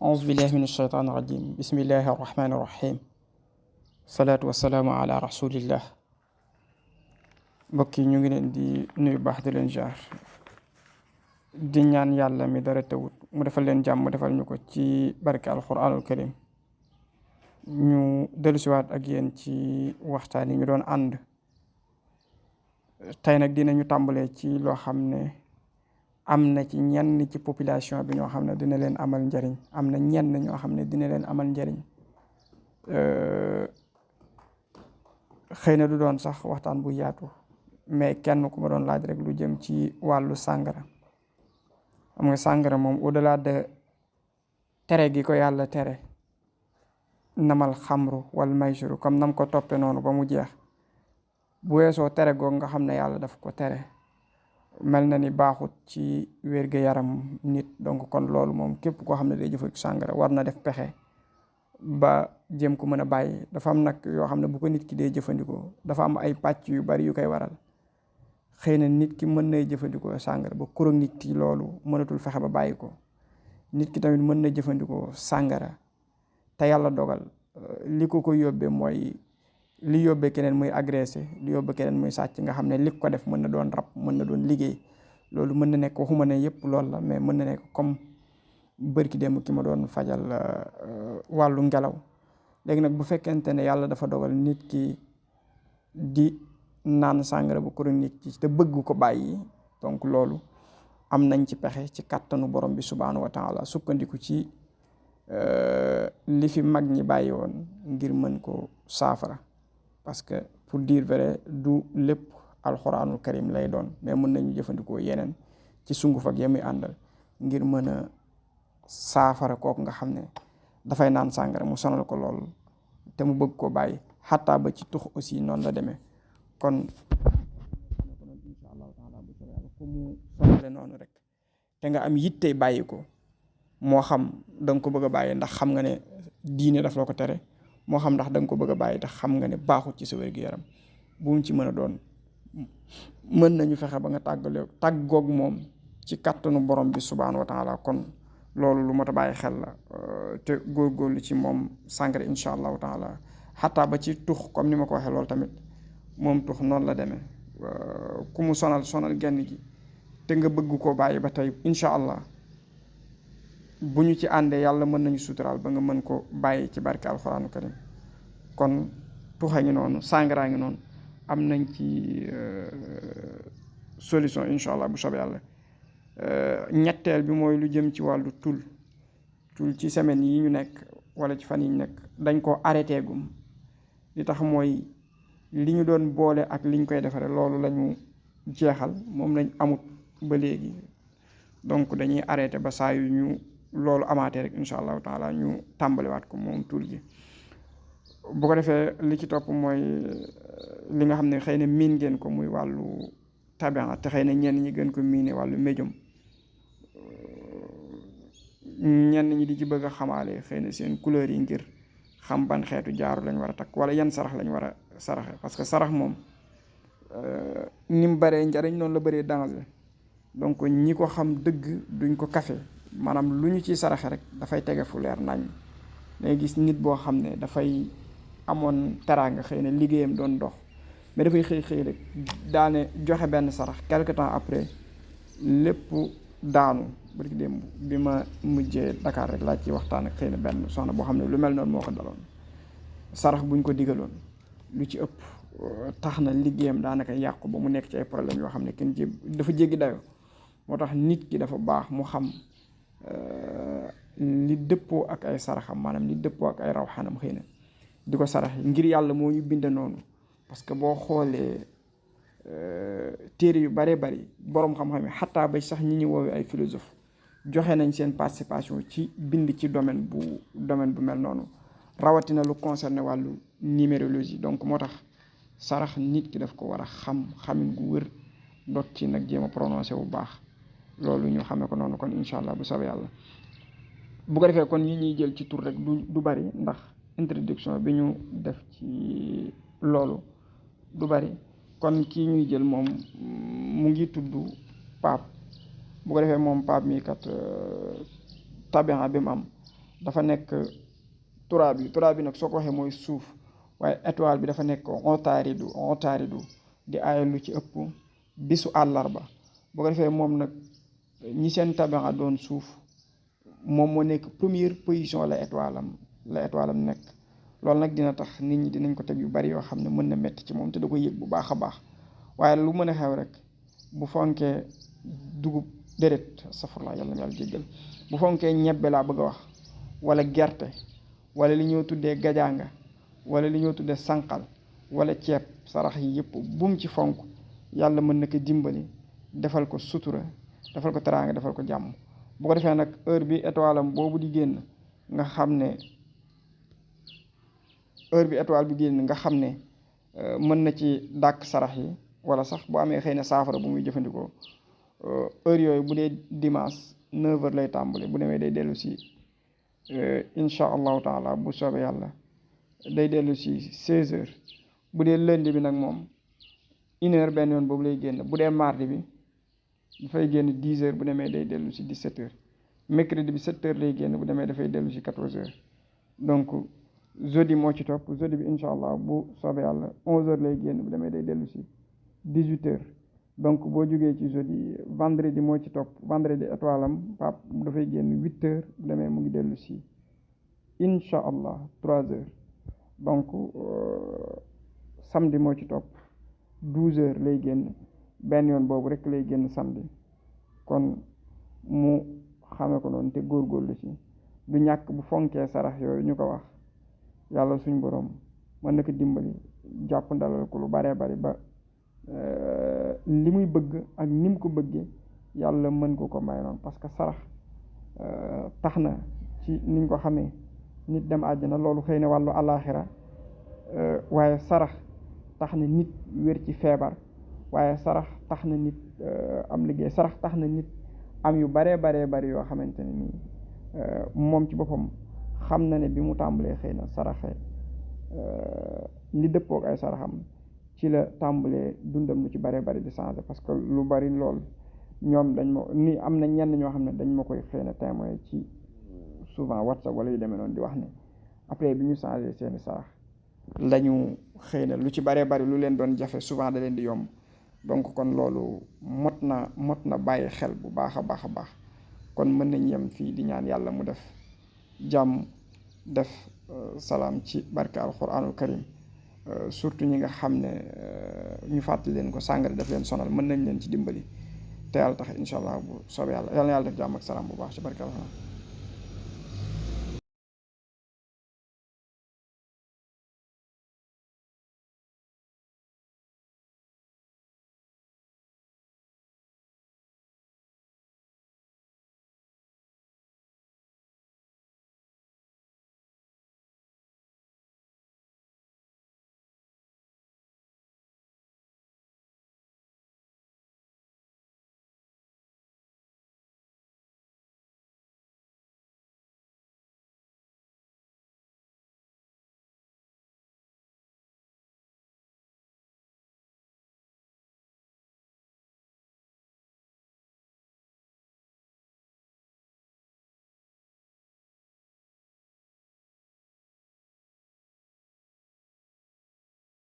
أعوذ بالله من الشيطان الرجيم بسم الله الرحمن الرحيم salaatu wasalaamu ala rasulillah. mbokk yi ñu ngi leen di nuyu baax di leen jaar di ñaan yàlla mi dara tawut mu defal leen jàmm mu defal ñu ko ci barke alquranul karim. ñu dellusiwaat ak yéen ci waxtaan yi ñu doon ànd tey nag dinañu tàmbalee ci loo xam ne am na ci ñenn ci population bi ñoo xam ne dina leen amal njariñ, am na ñenn ñoo xam ne dina leen amal njariñ. xëy na du doon sax waxtaan bu yaatu, mais kenn ku ma doon laaj rek lu jëm ci wàllu sàngara. xam nga sàngara moom au delà de tere gi ko yàlla tere, namal xamru wal maysuru comme nam ko toppe noonu ba mu jeex, bu weesoo tere goog nga xam ne yàlla daf ko tere, mel na ni baaxut ci wér-gu-yaram nit. donc kon loolu moom képp koo xam ne day jëfandikoo sàngara war na def pexe ba jéem ko mën a bàyyi. dafa am nag yoo xam ne bu ko nit ki dee jëfandikoo dafa am ay pàcc yu bari yu koy waral. xëy na nit ki mën nay jëfandikoo sàngara ba chronique ci loolu mënatul fexe ba bàyyi ko. nit ki tamit mën na jëfandikoo sàngara te yàlla dogal li ko yóbbee mooy li yóbbee keneen muy agressé, li yóbbee keneen muy sàcc, nga xam ne li ko def mën na doon rab, mën na doon liggéey. loolu mën na nekk, waxuma ne yëpp loolu la, mais mën na nekk comme bërki démb ki ma doon fajal wàllu ngelaw. léegi nag bu fekkente ne yàlla dafa dogal nit ki di naan sàngara bu chronique ci te bëgg ko bàyyi, donc loolu am nañ ci pexe ci kàttanu borom bi subhaanahu wa taala, sukkandiku ci li fi mag ñi bàyyi woon ngir mën ko saafara. parce que pour dire vrai du lépp alxuraanul karim lay doon, mais mën nañu jëfandikoo yeneen ci sunguf ak yemi àndal ngir mën a saafara kooku nga xam ne dafay naan sàngara mu sonal ko lool te mu bëgg ko bàyyi. xataa ba ci tux aussi noonu la demee. kon insha allahu taala bu soobee yàlla ku mu sonale noonu rek te nga am yittey bàyyi ko, moo xam da nga ko bëgg a bàyyi ndax xam nga ne diine daf la ko tere, moo xam ndax da nga ko bëgg a bàyyi ndax xam nga ne baaxut ci sa wér-gu-yaram, bu mu ci mën a doon mën nañu fexe ba nga tàggoog moom ci kàttanu borom bi subhaanahu wa taala. kon loolu lu mat a bàyyi xel la, te góorgóorlu ci moom sàngara incha allahu taala. xataa ba ci tux comme ni ma ko waxee, loolu tamit moom tux noonu la demee. ku mu sonal genn gi te nga bëgg koo bàyyi ba tey, incha allah bu ñu ci àndee yàlla mën nañu suturaal ba nga mën ko bàyyi ci barke alxuraanu karim. kon tuxa ngi noonu, sàngaraa ngi noonu, am nañ ci solution incha allah bu soobee yàlla. ñetteel bi mooy lu jëm ci wàllu tul ci semaine yi ñu nekk wala ci fan yi ñu nekk dañ koo arrêté gum. li tax mooy li ñu doon boole ak liñ koy defaree loolu lañu jeexal, moom lañ amut ba léegi. donc dañuy arrêté ba saa yu ñu loolu amaatee rek incha allahu taala ñu tàmbaliwaat ko moom tul gi. bu ko defee li ci topp mooy li nga xam ne xëy na miin ngeen ko muy wàllu tabian, te xëy na ñenn ñi gën ko miine wàllu médium. ñenn ñi di ci bëgg a xamaale xëy na seen couleur yi ngir xam ban xeetu jaaru lañ war a takk wala yan sarax lañ war a saraxe. parce que sarax moom ni mu bëree njariñ noonu la bëree danger. donc ñi ko xam dëgg duñ ko kafe, maanaam lu ñu ciy saraxe rek dafay tege fu leer nañ. dangay gis nit boo xam ne dafay amoon teraanga, xëy na liggéeyam doon dox, mais dafay xëy rek daane joxe benn sarax, quelque temps après lépp daanu. bari démb bi ma mujjee Dakar rek laa ci waxtaan ak xëy na benn soxna boo xam ne lu mel noonu moo ko daloon. sarax buñ ko digaloon lu ci ëpp tax na liggéeyam daanaka yàqu ba mu nekk ci ay problème yoo xam ne kenn dafa jéggi dayoo. moo tax nit ki dafa baax mu xam li dëppoo ak ay saraxam, maanaam li dëppoo ak ay rawxanam, xëy na di ko sarax ngir yàlla moo ñu bind noonu. parce que boo xoolee téere yu bare bari boroom xam-xam yi xataa ba sax ñi ñu woowee ay philosophe joxe nañ seen participation ci bind ci domaine bu mel noonu, rawatina lu concerné wàllu numérologie. donc moo tax sarax nit ki daf ko war a xamin gu wër, dot ci nag jéem a prononcé bu baax. loolu ñu xamee ko noonu kon incha allah bu soobee yàlla. bu ko defee kon yi ñuy jël ci tur rek du bari, ndax introduction bi ñu def ci loolu du bari. kon kii ñuy jël moom mu ngi tudd Pape. bu ko defee moom Pape mi kat tabian bi mu am dafa nekk turaab bi nag soo ko waxee mooy suuf, waaye étoile bi dafa nekk ontaaridu di aaya lu ci ëpp bisu àllarba. boo ko defee moom nag ñi seen tabaxa doon suuf, moom moo nekk première position la étoile am nekk. loolu nag dina tax nit ñi dinañ ko teg yu bari yoo xam ne mën na metti ci moom te da ko yëg bu baax a baax. waaye lu mën a xew rek bu fonkee dugub safurla yàlla na yàlla jéggal, bu fonkee ñebbe laa bëgg a wax, wala gerte, wala li ñoo tuddee gajaanga, wala li ñoo tuddee sànqal, wala ceeb, sarax yi yëpp bum ci fonk, yàlla mën na ko dimbali, defal ko sutura, defal ko teraanga, defal ko jàmm. bu ko defee nag heure bi étoile am boobu di génn nga xam ne mën na ci dàkk sarax yi, wala sax bu amee xëy na saafara bu muy jëfandikoo. heure yooyu bu dee dimanche 9h lay tàmbali, bu demee day dellu si incha allahu taala bu soobee yàlla day dellu si 16h. bu dee lundi bi nag moom 1h benn yoon boobu lay génn. bu dee mardi bi dafay génn 10h, bu demee day dellu si 17h. mercredi bi 7h lay génn, bu demee dafay dellu si 14h. donc jeudi moo ci topp. jeudi bi incha allah bu soobee yàlla 11h lay génn, bu demee day dellu si 18h. donc boo jógee ci jeudi, vendredi moo ci topp. vendredi étoile am pap dafay génn 8h, bu demee mu ngi dellu si incha allah 3h. donc samedi moo ci topp 12h lay génn, benn yoon boobu rek lay génn samedi. kon mu xamee ko noonu te góorgóorlu ci. du ñàkk bu fonkee sarax yooyu ñu ko wax, yàlla suñ borom mën na ko dimbali jàpp ndalal ko lu baree bari ba li muy bëgg ak ni mu ko bëggee yàlla mën ko may noonu. parce que sarax tax na ci niñ ko xamee nit dem àjjana, loolu xëy na wàllu àllaaxira, waaye sarax tax na nit wér ci feebar, waaye sarax tax na nit am liggéey, sarax tax na nit am yu baree bari yoo xamante ne nii moom ci boppam xam na ne bi mu tàmbalee xëy na saraxe li dëppook ay saraxam ci la tàmbalee dundam lu ci baree bari di changer. parce que lu bari lool ñoom am na ñenn ñoo xam ne dañ ma koy xëy na témoin ci souvent WhatsApp wala yu demee noonu, di wax ne après bi ñu changer seeni sarax lañu xëy na lu ci baree bari lu leen doon jafe souvent da leen di yomb. donc kon loolu mot na bàyyi xel bu baax a baax. kon mën nañ yem fii di ñaan yàlla mu def jàmm, def salaam ci barke alquranul karim. surtout ñi nga xam ne ñu fàttali leen ko sàngara daf leen sonal, mën nañ leen ci dimbali te yàlla tax incha allah bu soobee yàlla na yàlla def jàmm ak salaam bu baax ci barke alquran.